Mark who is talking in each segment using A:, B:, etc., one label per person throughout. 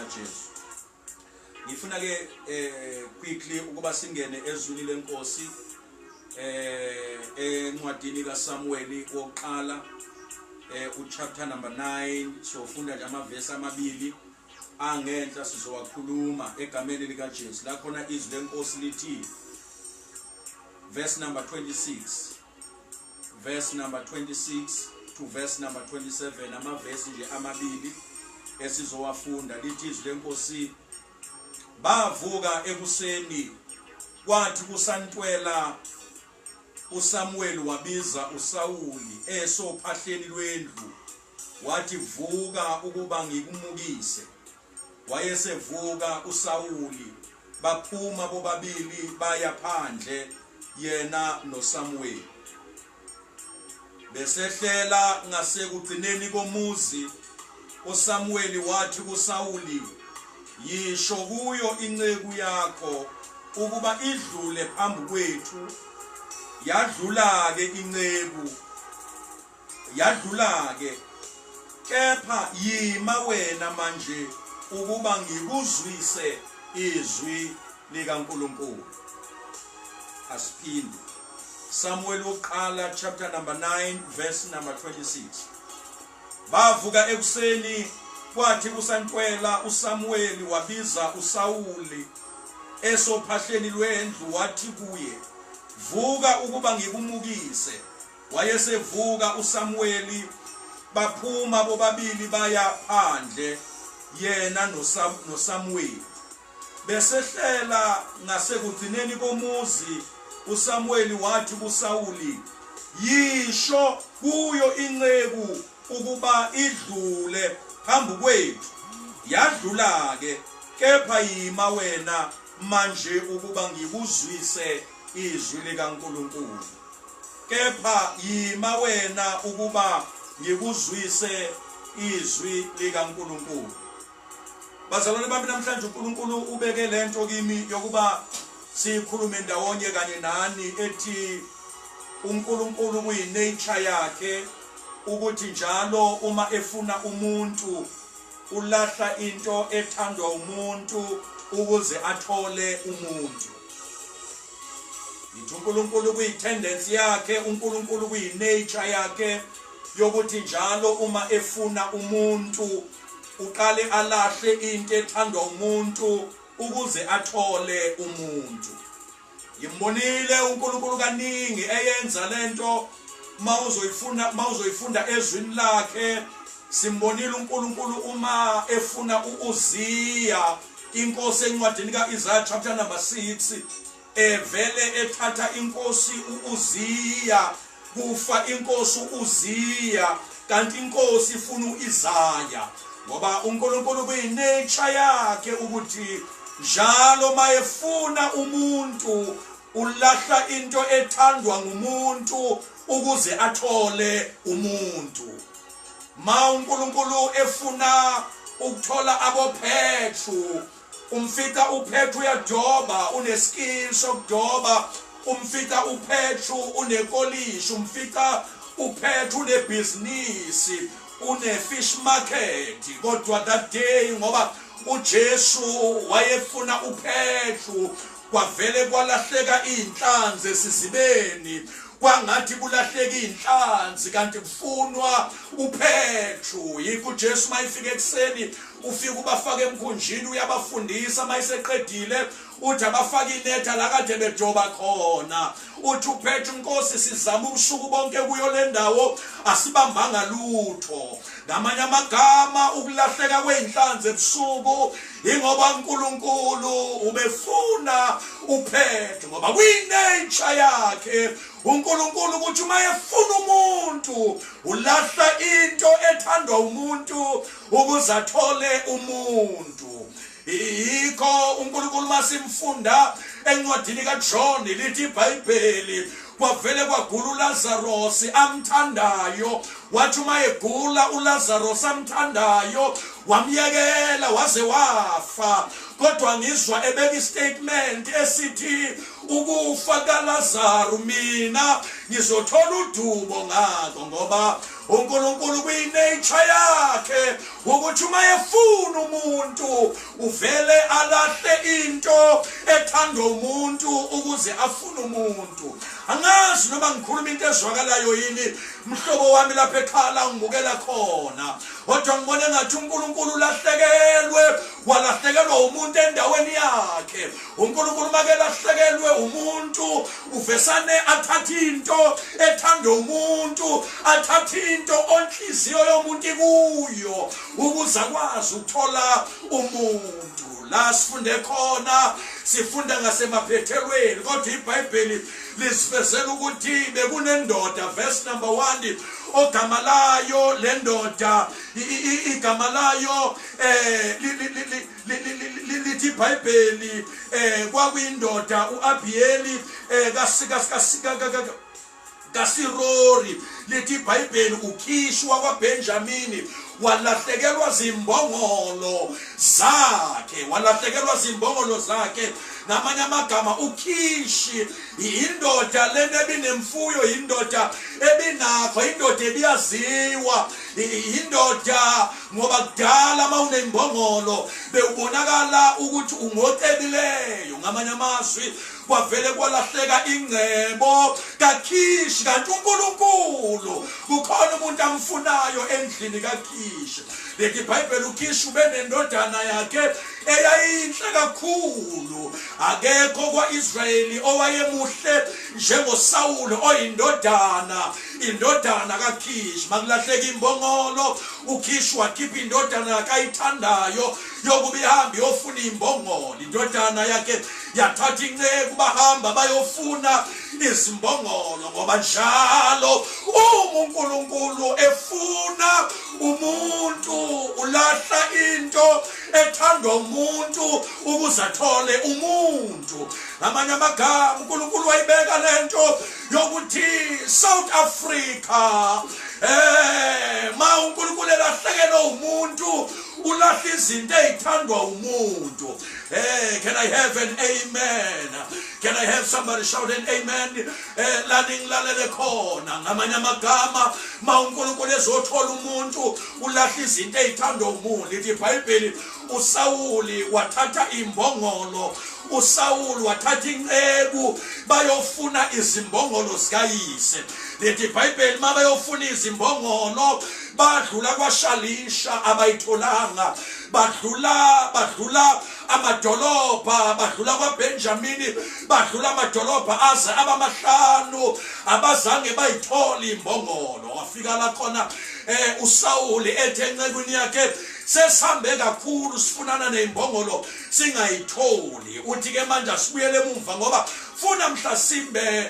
A: likaJesu. Ngifuna ke quickly ukuba singene ezwini lenkosi encwadini kaSamueli wokuqala, uchapter number 9. Sofunda nje amavesi amabili angenhla, sizowakhuluma egameni likaJesu. La khona izwi lenkosi lithi, verse number 26, verse number 26 to verse number 27, amavesi nje amabili esizowafunda. Lithi izwi lenkosi, bavuka ekuseni, kwathi kusantwela, uSamuel wabiza uSawuli esophahleni lwendlu, wathi, "Vuka ukuba ngikumukise." Wayesevuka uSawuli, baphuma bobabili baya phandle, yena noSamuel. Besehlela ngasekugcineni komuzi, uSamueli wathi kuSawuli, "Yisho kuyo inceku yakho ukuba idlule phambi kwethu." Yadlula ke inceku, yadlula ke. "Kepha yima wena manje ukuba ngikuzwise izwi likaNkulunkulu." Asiphinde. Samuel wokuqala chapter number 9 verse number 26. Bavuka ekuseni, kwathi kusantwela, uSamueli wabiza uSawuli esophahleni lwendlu, wathi kuye, "Vuka ukuba ngikumukise." Wayesevuka uSamueli, baphuma bobabili baya phandle, yena noSamueli. Besehlela ngasekugcineni komuzi, uSamueli wathi kuSawuli, "Yisho kuyo inceku ukuba idlule phambi kwethu." Yadlula ke. "Kepha yima wena manje ukuba ngikuzwise izwi likaNkulunkulu. Kepha yima wena ukuba ngikuzwise izwi likaNkulunkulu." Bazalwane bami, namhlanje uNkulunkulu ubeke lento kimi yokuba sikhulume ndawonye kanye nani, ethi uNkulunkulu kuyinature yakhe ukuthi njalo uma efuna umuntu ulahla into ethandwa umuntu ukuze athole umuntu. Ngithi uNkulunkulu kuyitendency yakhe, uNkulunkulu kuyinature yakhe yokuthi njalo uma efuna umuntu uqale alahle into ethandwa umuntu ukuze athole umuntu. Ngimbonile uNkulunkulu kaningi eyenza lento. Mawuzoyifuna, mawuzoyifunda ezwini lakhe, simbonile uNkulunkulu uma efuna uUziya inkosi encwadini kaIsaiah chapter number 6, evele ethatha inkosi uUziya, kufa inkosi uUziya, kanti inkosi ifuna uIsaya, ngoba uNkulunkulu kuyinature yakhe ukuthi njalo mayefuna umuntu ulahla into ethandwa ngumuntu ukuze athole umuntu. Ma uNkulunkulu efuna ukuthola aboPetru, umfica uPetru uyadoba, uneskill sokudoba. Umfica uPetru unekolishi, umfica uPetru unebhizinisi, une-fish market. Kodwa that day, ngoba uJesu wayefuna uPetru, kwavele kwalahleka iy'nhlanzi esizibeni, kwangathi kulahleka iy'nhlanzi kanti kufunwa uPetru. Yikho uJesu mayifika ekuseni, ufika ubafaka emkhunjini, uyabafundisa. Mayiseqedile uthi abafake inetha la kade bedoba khona. Uthi uPetru, "Nkosi, sizama ubusuku bonke kuyo le ndawo, asibambanga lutho." Ngamanye amagama, ukulahleka kwey'nhlanzi ebusuku ingoba uNkulunkulu ubefuna uPetru, ngoba kuyinature yakhe uNkulunkulu ukuthi uma efuna umuntu ulahla into ethandwa umuntu ukuze athole umuntu. Yikho uNkulunkulu masimfunda encwadini kaJohn, lithi iBhayibheli kwavele kwagula uLazarus amthandayo. Wathi uma egula uLazarus amthandayo, Wamyekela waze wafa. Kodwa ngizwa ebeka istatement esithi ukufa kaLazaru mina ngizothola udumo ngakho, ngoba uNkulunkulu kuyinature yakhe ukuthi uma efuna umuntu uvele alahle into ethandwa umuntu ukuze afune umuntu. Angazi noma ngikhuluma into ezwakalayo yini, mhlobo wami lapha ekhaya la ngibukela khona, kodwa ngibona engathi uNkulunkulu ulahlekelwe, walahlekelwa umuntu endaweni yakhe. uNkulunkulu makelahlekelwe umuntu uvesane athathe into ethandwa umuntu, athathe into onhliziyo yomuntu ikuyo ukuze akwazi ukuthola umuntu. La sifunde khona, sifunda ngasemaphethelweni, kodwa iBhayibheli lisivezela ukuthi bekunendoda, verse number 1, ogama layo le ndoda, igama layo lithi iBhayibheli kwakuyindoda uAbiyeli kaSirori. Lithi iBhayibheli uKhishi wakwaBenjamini walahlekelwa zimbongolo zakhe, walahlekelwa zimbongolo zakhe. Ngamanye amagama uKhishi indoda lena ebinemfuyo, indoda ebinakho, indoda ebiyaziwa, indoda, ngoba kudala uma unembongolo bewubonakala ukuthi ungocebileyo. Ngamanye amazwi kwavele kwalahleka ingcebo kaKhishi, kanti uNkulunkulu kukhona umuntu amfunayo endlini kaKhishi. Lithi iBhayibheli uKhishi ubenendodana yakhe eyayinhle kakhulu, akekho kwa-Israyeli owayemuhle njengoSawuli oyindodana, indodana kaKhishi. Makulahleka imbongolo, uKhishi wakhipha indodana yakhe ayithandayo yokuba ihambe iyofuna imbongolo. Indodana yakhe yathatha inceku, bahamba bayofuna izimbongolo, ngoba njalo uma uNkulunkulu efuna umuntu ulahla into ethandwa umuntu ukuze athole umuntu. Ngamanye amagama uNkulunkulu wayibeka lento yokuthi South Africa, ma uNkulunkulu elahlekelwe umuntu ulahla izinto ezithandwa umuntu. Hey, can I have an amen? Can I have somebody shout an amen? Lani ngilalele khona. Ngamanye amagama ma uNkulunkulu ezothola umuntu ulahla izinto ezithandwa umuntu. Lithi iBhayibheli uSawuli wathatha imbongolo, uSawuli wathatha inceku bayofuna izimbongolo zikayise. Lithi iBhayibheli ma bayofuna izimbongolo badlula kwaShalisha abayitholanga, badlula amadolobha, badlula kwaBenjamini, badlula amadolobha aze abamahlanu, abazange bayithole imbongolo. Wafika la khona uSawuli ethe encekwini yakhe, sesihambe kakhulu sifunana nezimbongolo singayitholi, uthi ke manje asibuyele emumva ngoba funa mhlasimbe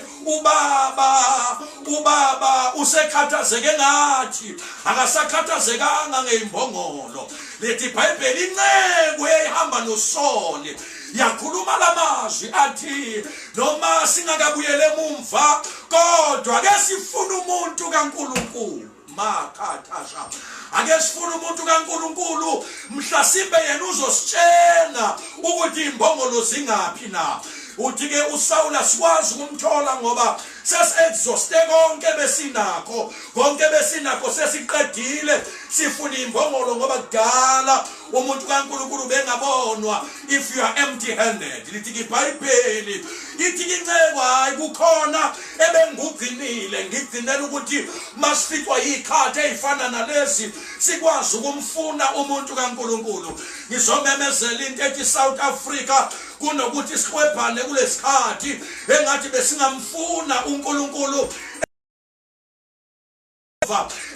A: ubaba usekhathazeke ngathi akasakhathazekanga ngeimbongolo. Lithi iBhayibheli inceku eyayihamba noSoli yakhuluma lamazwi athi noma singakabuyele emumva kodwa ke sifuna umuntu kaNkulunkulu. Makhathasha, ake sifune umuntu kaNkulunkulu, mhlasimbe yena uzositshela ukuthi imbongolo zingaphi na. Uthi ke uSawula sikwazi ukumthola ngoba sesi-exhauste konke besinakho, konke besinakho sesiqedile, sifuna imbongolo ngoba kudala umuntu kaNkulunkulu bengabonwa if you are empty handed. Lithi ke iBhayibheli, ithi inceku hayi kukhona ebengugcinile, ngigcinela ukuthi masifikwa yikhathi ezifana nalezi sikwazi ukumfuna umuntu kaNkulunkulu. Ngizomemezela into ethi South Africa kunokuthi sihlwebhane kulesikhathi engathi besingamfuna uNkulunkulu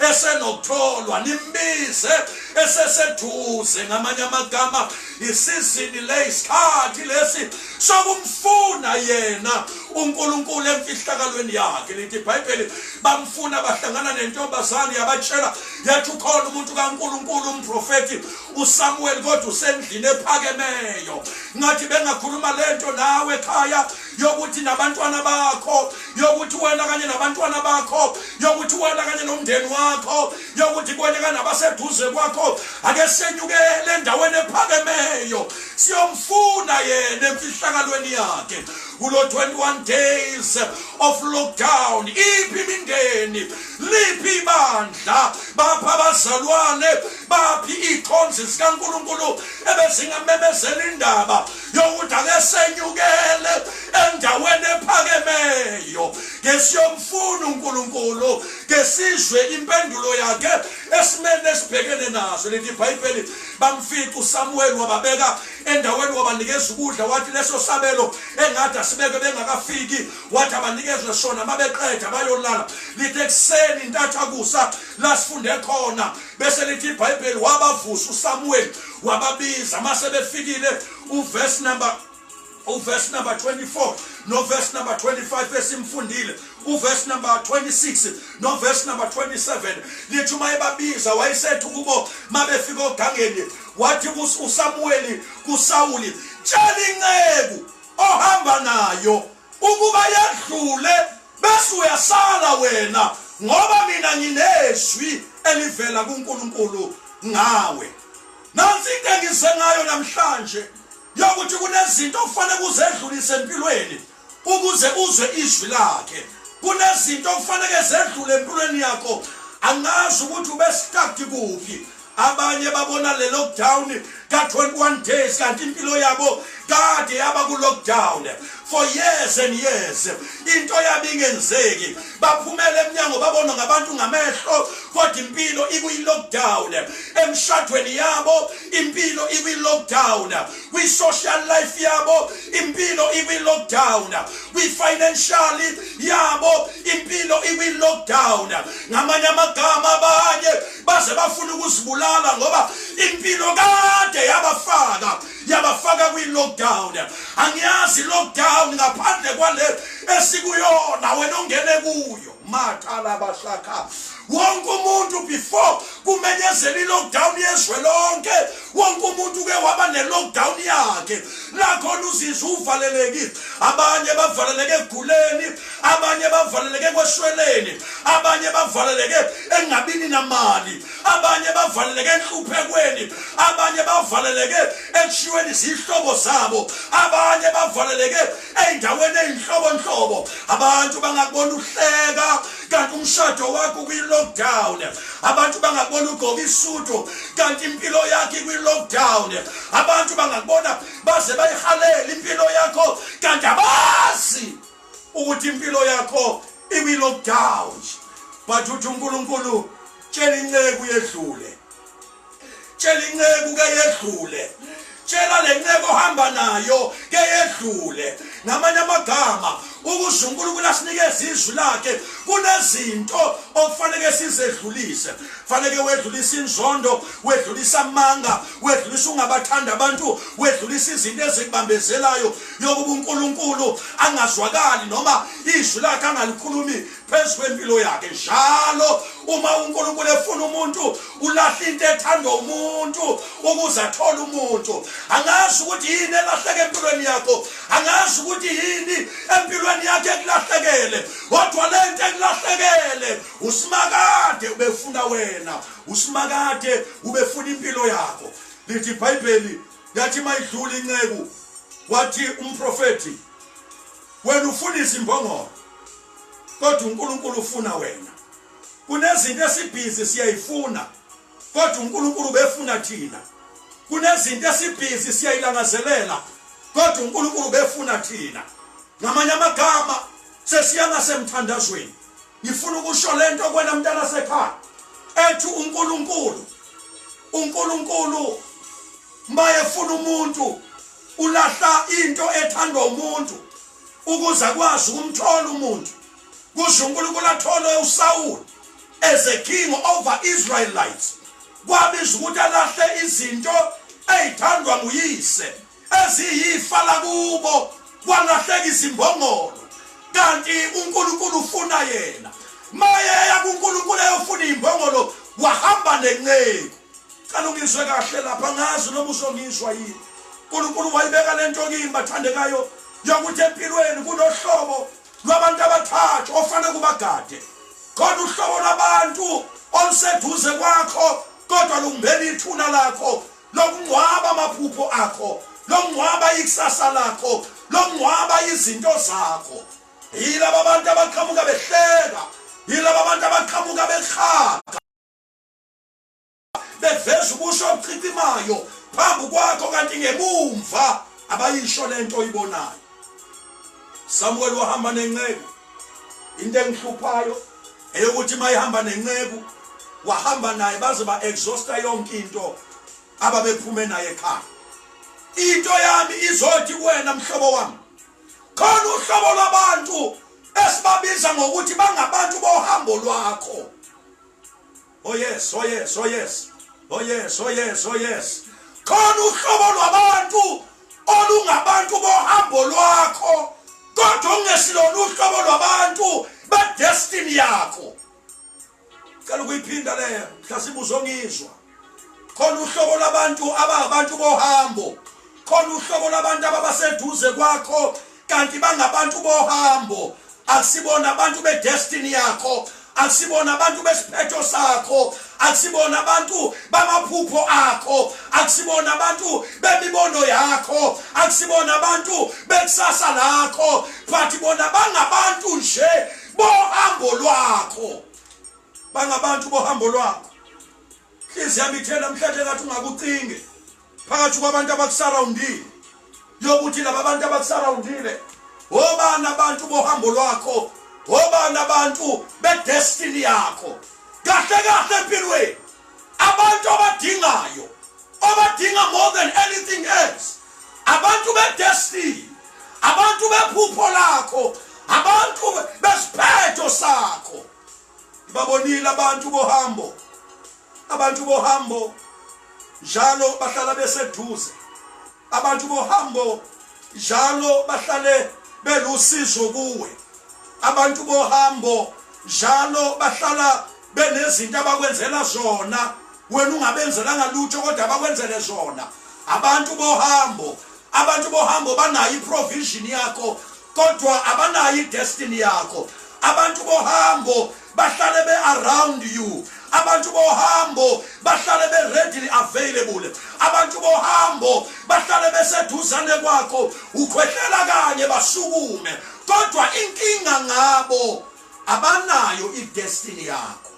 A: esenokutholwa, nimbize eseseduze. Ngamanye amagama isizini le, isikhathi lesi sokumfuna yena uNkulunkulu emfihlakalweni yakhe. Lithi iBhayibheli bamfuna, bahlangana nentombazane yabatshela yathi ukhona umuntu kaNkulunkulu umprofeti uSamuel, kodwa usendlini ephakemeyo. Ngathi bengakhuluma lento nawe ekhaya yokuthi nabantwana bakho, yokuthi wena kanye nabantwana bakho, yokuthi wena kanye nomndeni wakho. yakho, yokuthi kuboneka nabaseduze kwakho. Ake senyukele endaweni ephakemeyo, siyomfuna yena emfihlakalweni yakhe. Kulo 21 days of lockdown, iphi imindeni, liphi ibandla, baphi abazalwane, baphi izikhonzi zikaNkulunkulu ebezingamemezela indaba yokuthi ake senyukele endaweni ephakemeyo, ke siyomfuna uNkulunkulu, ke sizwe impendulo yakhe esimeni esibhekene naso. Lithi iBhayibheli, bamfica uSamuel, wababeka endaweni, wabanikeza ukudla, wathi leso sabelo engathi asibeke bengakafiki, wathi abanikezwe sona, mabeqeda bayolala. Lithi ekuseni intathakusa lasifunde khona, bese lithi iBhayibheli wabavusa uSamuel, wababiza. Mase befikile, uverse number 24 no verse number 25 esimfundile, uverse number 26 no verse number 27, lithi uma ebabiza wayesethi kubo mabefika ogangeni, wathi uSamueli kuSawuli, "Tshela inceku ohamba nayo ukuba yedlule, bese uyasala wena, ngoba mina nginezwi elivela kuNkulunkulu ngawe." Nansi into engize ngayo namhlanje, yokuthi kunezinto okufanele uzedlulise empilweni ukuze uzwe izwi lakhe. Kunezinto okufanele zedlule empilweni yakho. Angazi ukuthi ube stuck kuphi. Abanye babona le lockdown ka-21 days, kanti impilo yabo kade yaba ku-lockdown for years and years, into yabo ingenzeki. Baphumela emnyango, babonwa ngabantu ngamehlo, kodwa impilo ikwi-lockdown. Emshadweni yabo impilo ikwi-lockdown, kwi-social life yabo impilo ikwi-lockdown, kwi-financially yabo impilo ikwi-lockdown. Ngamanye amagama, abanye baze bafuna ukuzibulala ngoba impilo kade yabafaka kwi-lockdown. Angiyazi lockdown ngaphandle kwale esikuyona wena ongene kuyo mathala bashaka. Wonke umuntu, before kumenyezela i-lockdown yezwe lonke, wonke umuntu ke waba ne-lockdown yakhe la khona uzizwa uvalelekile. Abanye bavaleleke ekuguleni, abanye bavaleleke kwesweleni, abanye bavaleleke engabini namali, abanye bavaleleke enhluphekweni, abanye bavaleleke ekushiyweni izihlobo zabo, abanye bavaleleke ey'ndaweni ey'nhlobonhlobo. Abantu bangakubona uhleka, kanti umshado wakho kwi-lockdown. Abantu bangakubona ugqoka isudu, kanti impilo yakho ikwi-lockdown. Abantu bangakubona baze bayihalele impilo yakho, kanti abazi ukuthi impilo yakho ikwi-lockdown. But uthi uNkulunkulu, "Tshela inceku yedlule, tshela inceku ke yedlule, tshela le nceko ohamba nayo ke yedlule." Ngamanye amagama, ukuze uNkulunkulu asinikeze izwi lakhe, kunezinto okufanele sizedlulise. Fanele wedlulise inzondo, wedlulisa amanga, wedlulisa ungabathanda abantu, wedlulisa izinto ezikubambezelayo yokuba uNkulunkulu angazwakali noma izwi lakhe angalikhulumi phezu kwempilo yakhe. Njalo uma uNkulunkulu efuna umuntu, ulahla into ethandwa umuntu ukuze athole umuntu. Angazi ukuthi yini elahleke empilweni yakho, angazi ukuthi yini empilweni yakho ekulahlekele, kodwa lento ekulahlekele, uSimakade ubefuna wena, uSimakade ubefuna impilo yakho. Lithi iBhayibheli, yathi mayidlula inceku, wathi umprofeti, "Wena ufuna izimbongolo, kodwa uNkulunkulu ufuna wena." Kunezinto esibhizi siyayifuna, kodwa uNkulunkulu befuna thina. Kunezinto esibhizi siyayilangazelela, kodwa uNkulunkulu befuna thina. Ngamanye amagama, sesiya ngasemthandazweni. Ngifuna ukusho lento kwena mntana sekhaya, ethi uNkulunkulu mayefuna umuntu, ulahla into ethandwa umuntu ukuze akwazi ukumthola umuntu. Kusho uNkulunkulu athole uSaul as a king over Israelites, kwabiza ukuthi alahle izinto ezithandwa nguyise eziyifa lakubo, kwalahleka izimbongolo, kanti uNkulunkulu ufuna yena. Mayeya kuNkulunkulu eyofuna imbongolo, wahamba nenceku. Cela ungizwe kahle lapha, ngazi noma uzongizwa yini. uNkulunkulu wayibeka lento kimi, bathandekayo, yokuthi empilweni kunohlobo lwabantu abathathu ofanele kubagade. Khona uhlobo lwabantu oluseduze kwakho kodwa lumbela ithuna lakho lokungcwaba amaphupho akho, lokungcwaba ikusasa lakho, lokungcwaba izinto zakho. Yilaba abantu abaqhamuka behleka, yilaba abantu abaqhamuka behaga, beveza ubusho obuchichimayo phambi kwakho kanti ngemumva abayisho lento oyibonayo. Samuel wahamba nenceku. Into engihluphayo eyokuthi mayihamba nenceku wahamba naye baze ba-exhausta yonke into ababephume naye ekhaya. Into yami izothi kuwena mhlobo wami, khona uhlobo lwabantu esibabiza ngokuthi bangabantu bohambo lwakho. Oh yes, oh yes, oh yes. Oh yes, oh yes, oh yes. Khona uhlobo lwabantu olungabantu bohambo lwakho kodwa ongesilona uhlobo lwabantu bedestiny yakho. Cela ukuyiphinda leyo, mhlawumbe uzongizwa. Khona uhlobo lwabantu abangabantu bohambo. Khona uhlobo lwabantu ababaseduze kwakho kanti bangabantu bohambo. Akusibona abantu bedestiny yakho, akusibona abantu besiphetho sakho, akusibona abantu bamaphupho akho, akusibona abantu bemibono yakho, akusibona abantu bekusasa lakho, but bona bangabantu nje bohambo lwakho. Bangabantu bohambo lwakho. Inhliziyo yami ithe namhlanje ngathi ungakucinge phakathi kwabantu abakusarawundile yokuthi laba bantu abakusarawundile obani abantu bohambo lwakho, obani abantu bedestiny yakho. Kahle kahle empilweni abantu abadingayo, abadinga more than anything else, abantu bedestiny, abantu bephupho lakho, abantu besiphetho sakho. Ngibabonile abantu bohambo, abantu bohambo njalo bahlala beseduze, abantu bohambo njalo bahlale belusizo kuwe, abantu bohambo njalo bahlala benezinto abakwenzela zona wena ungabenzelanga lutho kodwa abakwenzele zona. Abantu bohambo, abantu bohambo banayo iprovision yakho kodwa abanayo idestiny yakho. Abantu bohambo bahlale be-around you. Abantu bohambo bahlale be-readily available. Abantu bohambo bahlale beseduzane kwakho, ukhwehlela kanye basukume, kodwa inkinga ngabo abanayo idestiny yakho.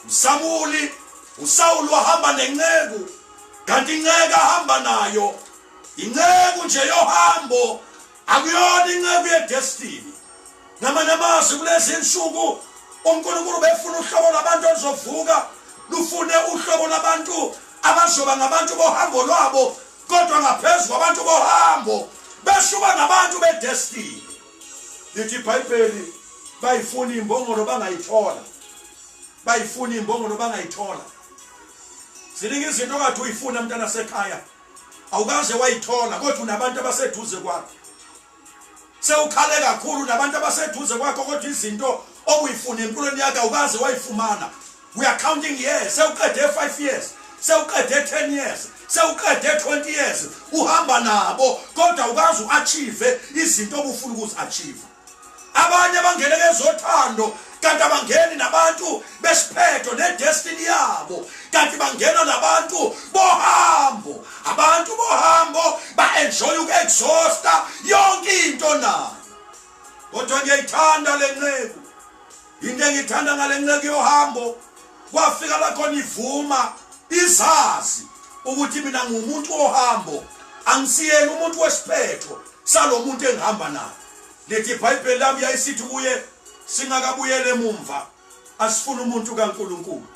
A: uSamuli uSawuli wahamba nenceku, kanti inceku ahamba nayo inceku nje yohambo, akuyona inceku yedestiny. Ngamanye amazwi, kulezi insuku uNkulunkulu befuna uhlobo lwabantu oluzovuka lufune uhlobo lwabantu abazoba ngabantu bohambo lwabo, kodwa ngaphezu kwabantu bohambo beshuba ngabantu bedestiny. Lithi iBhayibheli bayifuna imbongolo bangayithola, bayifuna imbongolo bangayithola. Ziningi izinto okade uyifuna mntana sekhaya awukaze wayithola, kodwa unabantu abaseduze kwakho. Sewukhale kakhulu nabantu abaseduze kwakho, kodwa izinto obuyifuna empilweni yakho awukaze wayifumana. We are counting years. Sewuqede 5 years, sewuqede 10 years, sewuqede 20 years uhamba nabo, kodwa awukaze uachieve izinto obufuna ukuzi-achieve. Abanye bangene kezothando kanti abangeni nabantu besiphetho nedestiny yabo, kanti bangena nabantu bohambo. Abantu bohambo ba-enjoy uku-exhausta yonke into nayo. Kodwa ngiyayithanda le nceku. Into engiyithanda ngale nceku yohambo, kwafika la khona ivuma izazi ukuthi mina ngumuntu wohambo, angisiyena umuntu wesiphetho salo muntu engihamba naye. Lithi iBhayibheli lami yayisithi kuye, singakabuyele emumva asifuna umuntu kaNkulunkulu.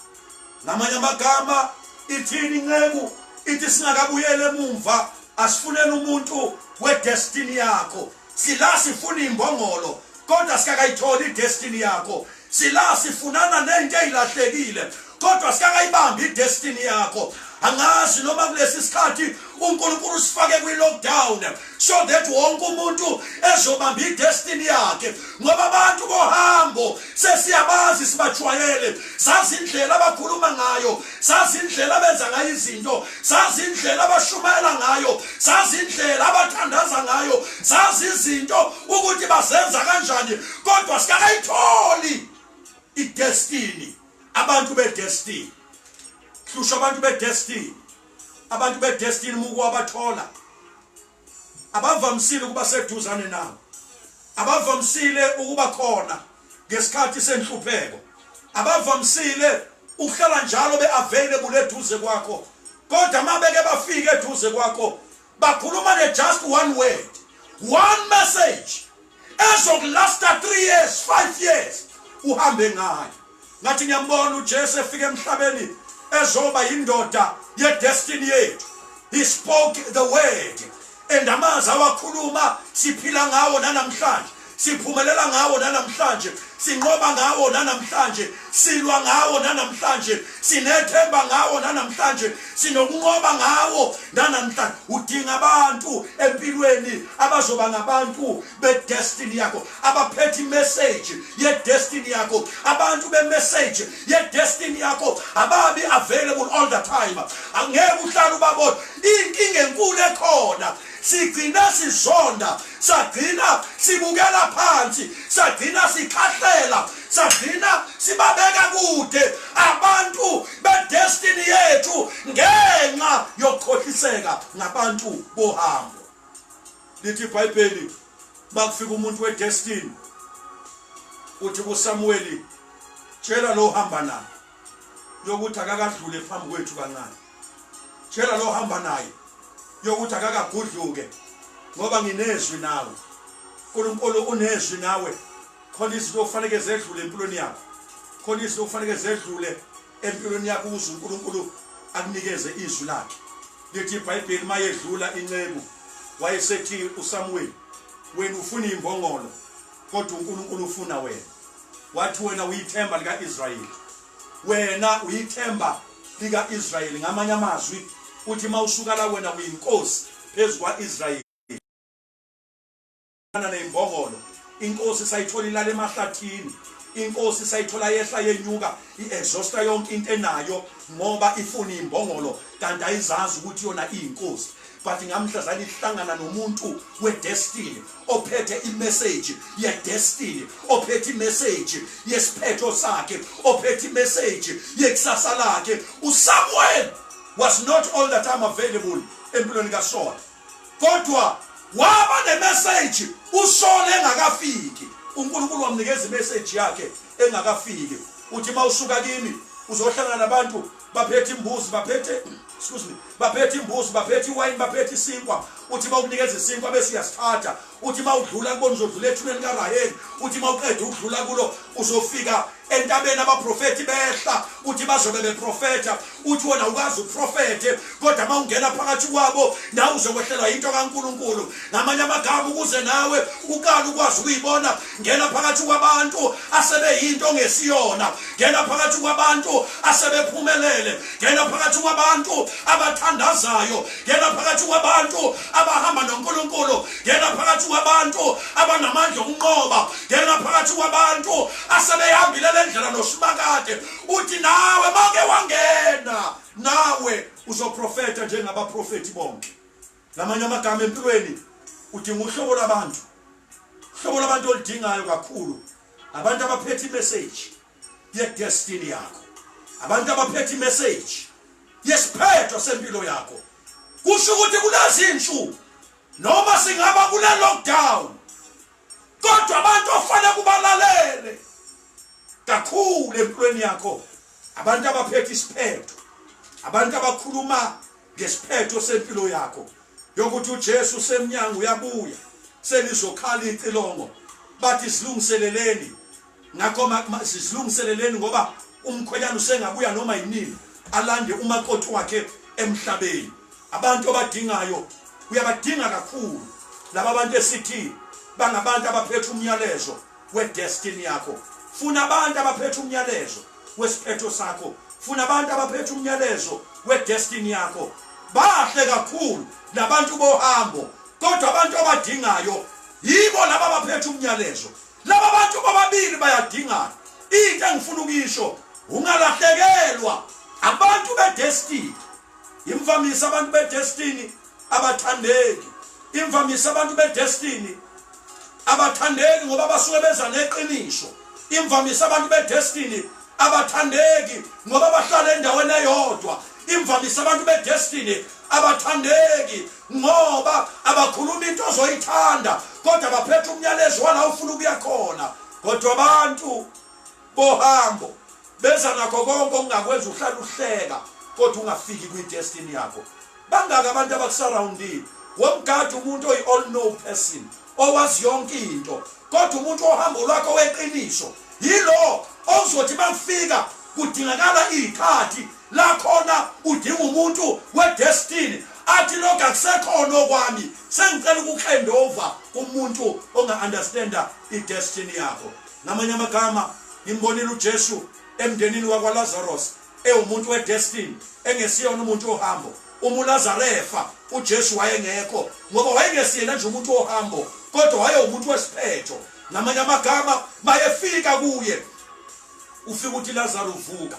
A: Ngamanye amagama ithini inceku? Ithi singakabuyele emumva asifuneni umuntu wedestiny yakho. Sila sifuna imbongolo kodwa sikakayitholi idestiny yakho. Sila sifunana nento ezilahlekile kodwa sikakayibambi idestiny yakho. Angazi noma kulesi sikhathi uNkulunkulu usifake kwi-lockdown so that wonke umuntu ezobamba idestiny yakhe, ngoba abantu bohambo sesiyabazi, sibajwayele, sazi indlela abakhuluma ngayo, sazi indlela abenza ngayo izinto, sazi indlela abashumayela ngayo, sazi indlela abathandaza ngayo, sazi izinto ukuthi bazenza kanjani, kodwa sikakayitholi. Idestiny, abantu bedestiny, hlusha abantu bedestiny. Abantu bedestiny mukuwabathola abavamisile ukuba seduzane nawe, abavamisile ukuba khona ngesikhathi senhlupheko, abavamisile ukuhlala njalo be-available eduze kwakho, kodwa uma beke bafike eduze kwakho bakhuluma ne-just one word, one message ezokulasta 3 years, 5 years uhambe ngayo. Ngathi ngiyambona uJesu efika emhlabeni ezoba yindoda yedestiny yethu. He spoke the word, and amazwi awakhuluma siphila ngawo nanamhlanje, siphumelela ngawo nanamhlanje, sinqoba ngawo nanamhlanje, silwa ngawo nanamhlanje, sinethemba ngawo nanamhlanje, sinokunqoba ngawo nanamhlanje. Udinga abantu empilweni abazoba ngabantu bedestiny yakho, abaphethe imessage yedestiny yakho. Abantu bemessage yedestiny yakho ababi available all the time, angeke uhlale ubabona. Inkinga enkulu ekhona, sigcina sizonda, sagcina sibukela phansi, sagcina sikhahlela, sagcina sibabeka kude abantu bedestiny yethu ngenxa yokukhohliseka ngabantu bohambo. Lithi iBhayibheli, bakufika umuntu wedestiny, uthi kuSamuweli, tshela lo hamba naye yokuthi akakadlule phambi kwethu kancane, tshela lo hamba naye yokuthi akakagudluke, ngoba nginezwi nawe. uNkulunkulu unezwi nawe. Khona izinto okufanele zedlule empilweni yakho, khona izinto okufanele zedlule empilweni yakho ukuze uNkulunkulu akunikeze izwi lakhe. Lithi iBhayibheli, mayedlula inceku, wayesethi uSamuweli, wena ufuna imbongolo, kodwa uNkulunkulu ufuna wena. Wathi, wena uyithemba lika-Israyeli, wena uyithemba lika-Israyeli. Ngamanye amazwi uthi mawusuka la, wena uyinkosi phezu kwa-Israyeli ney'mbongolo. Inkosi sayithola ilala emahlathini, inkosi sayithola yehla yenyuka, i-exhausta yonke into enayo ngoba ifuna imbongolo, kanti ayizazi ukuthi yona iyinkosi. But ngamhlazana ihlangana nomuntu wedestiny ophethe imessage yedestiny, ophethe imessage yesiphetho sakhe, ophethe imessage yekusasa lakhe. uSamuel was not all the time available empilweni kaSaul, kodwa waba nemessage uSaul engakafiki. uNkulunkulu wamnikeza imessage yakhe engakafiki. Uthi mawusuka kimi uzohlangana nabantu baphethe imbuzi, baphethe, excuse me, baphethe imbuzi, baphethe iwayini, baphethe isinkwa. Uthi mawukunikeza isinkwa bese uyasithatha. Uthi mawudlula kubona, uzodlula ethuneni kaRaheli. Uthi mawuqeda ukudlula kulo, uzofika entabeni, abaprofethi behla. Uthi bazobe beprofetha. Uthi wena ukazi uprofethe, kodwa uma ungena phakathi kwabo nawe uzokwehlelwa into kaNkuluNkulu. Ngamanye amagama, ukuze nawe uqale ukwazi ukuyibona, ngena phakathi kwabantu asebeyinto ongesiyona, ngena phakathi kwabantu asebephumelele, ngena phakathi kwabantu abathandazayo, ngena phakathi kwabantu abahamba noNkulunkulu, ngena phakathi kwabantu abanamandla okunqoba, ngena phakathi kwabantu asebehambile le ndlela noSimakade. Uthi nawe make wangena, nawe uzoprofetha njengabaprofethi bonke. Ngamanye amagama, empilweni udinga uhlobo lwabantu, uhlobo lwabantu oludingayo kakhulu abantu abaphethe imessage yedestiny yakho, abantu abaphethe imessage yesiphetho sempilo yakho. Kusho ukuthi kulezi insuku, noma singaba kule lockdown, kodwa abantu ofanele kubalalele kakhulu empilweni yakho abantu abaphethe isiphetho, abantu abakhuluma ngesiphetho sempilo yakho, yokuthi uJesu usemnyango, uyabuya, selizokhala icilongo, bathi silungiseleleni. Ngakho sizilungiseleleni, ngoba umkhwenyana usengabuya noma yinini alande umakoti wakhe emhlabeni. Abantu abadingayo, uyabadinga kakhulu laba bantu esithi bangabantu abaphethe umyalezo wedestiny yakho. Funa abantu abaphethe umyalezo wesiphetho sakho, funa abantu abaphethe umyalezo wedestiny yakho. Bahle kakhulu nabantu bohambo, kodwa abantu abadingayo yibo laba abaphethe umyalezo. Laba bantu bobabili bayadingana. Into engifuna ukuyisho, ungalahlekelwa abantu bedestiny. Imvamisa abantu bedestiny abathandeki, imvamisa abantu bedestiny abathandeki ngoba basuke beza neqiniso. Imvamisa abantu bedestiny abathandeki ngoba bahlala endaweni eyodwa. Imvamisa abantu bedestiny abathandeki ngoba abakhuluma into ozoyithanda, kodwa baphethe umyalezo wala ufuna ukuya khona. Kodwa abantu bohambo beza nakho konke okungakwenza uhlale uhleka kodwa ungafiki kwi-destiny yakho. Bangaki abantu abakusurroundile? Womgadi umuntu oyi-all know person, owazi yonke into, kodwa umuntu ohambo lwakho weqiniso yilo ozothi bakufika kudingakala izikhathi la khona udinga umuntu wedestiny, athi lokhu akusekhona okwami, sengicela ukuhand over kumuntu onga-understanda i-destiny yakho. Ngamanye amagama, ngimbonile uJesu emndenini wakwaLazarus ewumuntu wedestiny, engesiyona umuntu ohambo. Uma uLazaro efa, uJesu wayengekho ngoba wayengesiyena nje umuntu ohambo, kodwa wayewumuntu wesiphetho. Ngamanye amagama, mayefika kuye ufika uthi, "Lazaro, uvuka."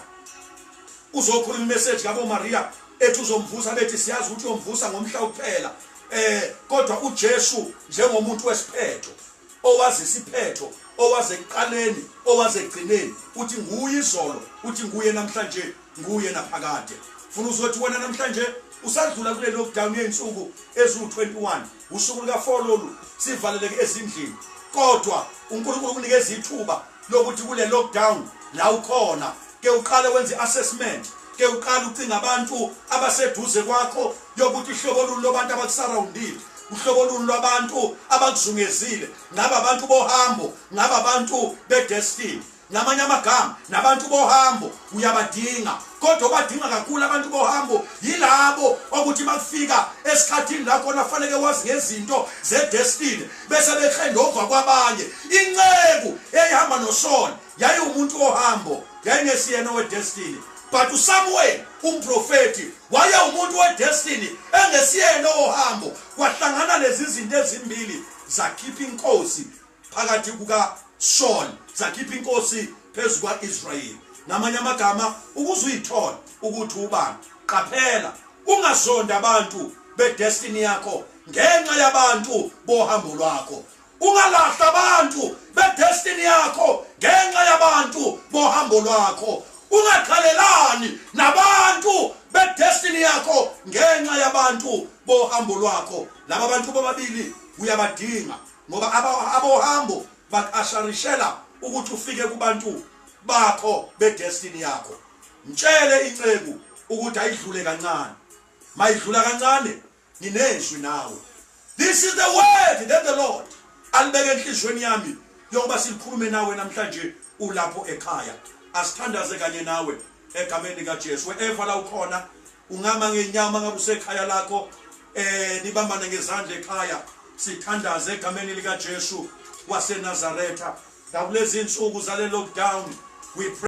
A: Uzokhuluma imessage kabo Maria ethi uzomvusa, bethi siyazi ukuthi uyomvusa ngomhla kuphela, kodwa uJesu njengomuntu wesiphetho, owazi isiphetho, owaze ekuqaleni, owaze ekugcineni, uthi nguye izolo, uthi nguye namhlanje, nguye naphakade. Funa uzothi wena namhlanje usadlula kule lockdown yey'nsuku eziwu-21, usuku luka-4 lolu sivaleleke ezindlini, kodwa uNkulunkulu ukunikeza ithuba lokuthi kule lockdown la ukhona ke uqale wenze i-assessment, ke uqale ucinga abantu abaseduze kwakho yokuthi uhlobo luni lwabantu abakusurroundile, uhlobo luni lwabantu abakuzungezile. Ngabe abantu bohambo? Ngabe abantu bedestiny? Ngamanye amagama, nabantu bohambo uyabadinga, kodwa obadinga kakhulu abantu bohambo yilabo okuthi bakufika esikhathini la khona fanele wazi ngezinto zedestiny bese behand over kwabanye. Inceku eyihamba noSaul yayiwumuntu ohambo, yayingesiyena wedestiny, but uSamuel umprofeti waye umuntu wedestiny engesiyena ohambo. Kwahlangana lezi zinto ezimbili, zakhipha inkosi phakathi kuka Saul, zakhipha inkosi phezu kwa-Israyeli. Ngamanye amagama, ukuze uyithole ukuthi ubani, qaphela ungazonda abantu bedestiny yakho ngenxa yabantu bohambo lwakho. Ungalahla abantu bedestiny yakho ngenxa yabantu bohambo lwakho. Ungaqhelelani nabantu bedestiny yakho ngenxa yabantu bohambo lwakho. Laba bantu bobabili uyabadinga, ngoba abohambo bakusharishela ukuthi ufike kubantu bakho bedestiny yakho. Mtshele inceku ukuthi ayidlule kancane. Mayidlula kancane, nginezwi nawe. This is the word that the Lord alibeke enhliziyweni yami yokuba silikhulume nawe namhlanje ulapho ekhaya. Asithandaze kanye nawe egameni likaJesu. Wherever la ukhona, ungama ngenyama, ngabe usekhaya lakho, nibambane ngezandla ekhaya, sithandaze egameni likaJesu waseNazaretha. Nakulezi insuku zale lockdown, we pray.